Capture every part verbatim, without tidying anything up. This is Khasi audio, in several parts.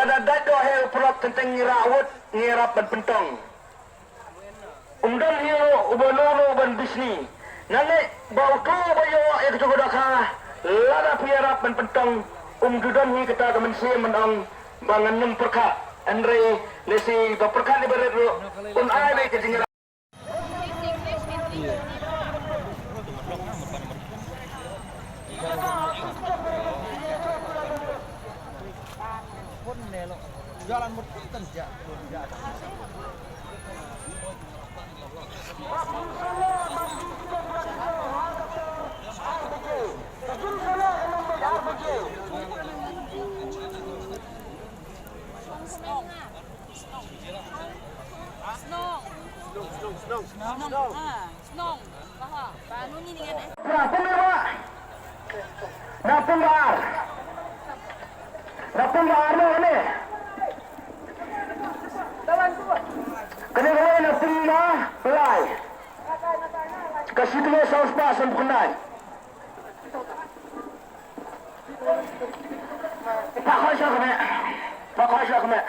Da dait doh hi u paralok teng teng ngi rah wut ngi ïarap ban pyntong. Um don hi ruh uba lulu ban bishni. Nangne ba uto uba ïoh ïa kajuh ka dohkha lada phi ïarap ban pyntong, um ju don hi kata ka mynsiem ban ong ba ngan nym pyrkhat. Hynrei lehse ba pyrkhat ïa barit ruh un ai beit ka jingïarap. Shnong. Shnong. Shnong. Shnong. Ha, shnong. Baha. Ba nuni ni ngan eh. Na pung ba ar. Na pung ba ar no ne. Kane kane na pung ba lai. Ka shi kilo saw spah sanphew khyndai. Pak khoi sha kmeh. Pak khoi sha kmeh.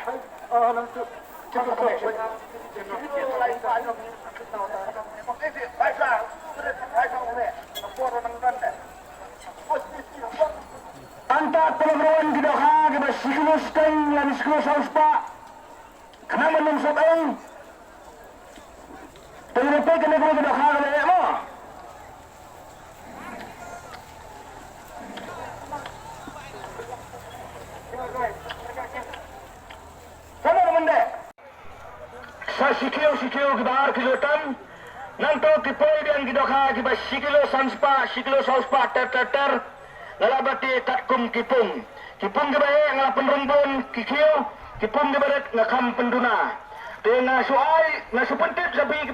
Anta pynroi ki dohkha kiba shi kilo shiteng lane shi kilo saw spah. Khnang ba nym sop ei. Te ngi peit kane kawei ka dohkha kaba eh mo. Sa shi kilo shi kilo kiba ar kilo tam. Nangta ki poi biang ki dohkha kiba shi kilo san spah, shi kilo saw spah ter ter ter. Nga la bati katkum ki pung. Ki pung kiba eh nga la pynrung bun ki kiew, ki pung kiba rit nga kham pynduna. Te nga shu ai, nga shu pyntip sa phi ki